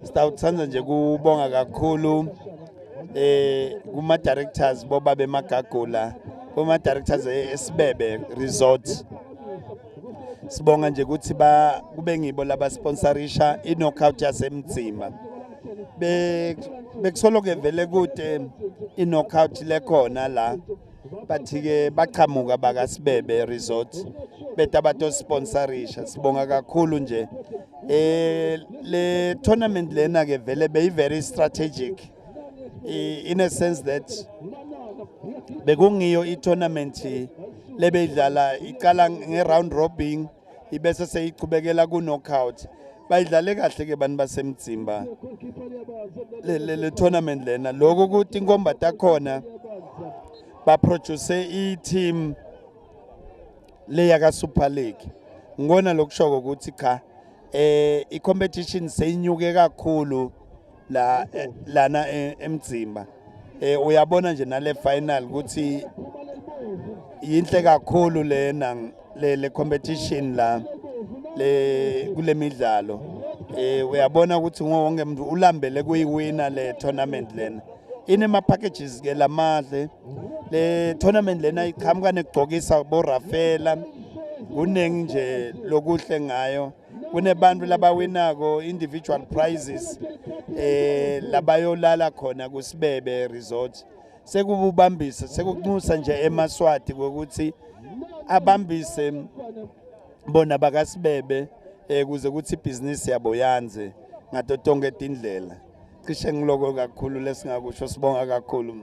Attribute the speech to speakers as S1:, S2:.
S1: Sitawutsandza nje kubonga kakhulu kuma directors bobabe Magagula, kuma directors eSibebe Resort. Sibonga nje ukuthi ba kube ngibo laba sponsorisha i-knockout yaseMdzimba. Be bekusolo ke vele kude i-knockout lekhona la, but ke bachamuka bakaSibebe Resort beta bato sponsorisha. Sibonga kakhulu nje. Le tournament lena ke vele beyi very strategic in a sense that bekungiyo i-tournament lebeyidlala iqala nge-round robin, ibese seyichubekela ku-knockout. Bayidlale kahle ke bantu baseMdzimba le tournament lena. Lokho ukuthi inkomba takhona baproduce i-team leya ka Super League. Ngibona lokushoko ukuthi cha, i-competition seyinyuke kakhulu la lana eMdzimba. Uyabona nje nale final ukuthi yinhle kakhulu lena le competition la le kule midlalo. Uyabona ukuthi wonke umuntu ulambele kuyiwina le tournament lena. Inema packages ke lamahle le tournament lena, iqhamuka nekugcokisa bo Rafela, kuningi nje lokuhle ngayo. Kunebantu labawinako individual prizes labayolala khona kuSibebe Resort. Sekububambisa, sekunxusa nje emaSwati ukuthi abambise bona bakaSibebe kuze kuthi ibhizinisi yabo yanze ngato tonke tindlela. Cishe ngiloko kakhulu lesingakusho. Sibonga kakhulu.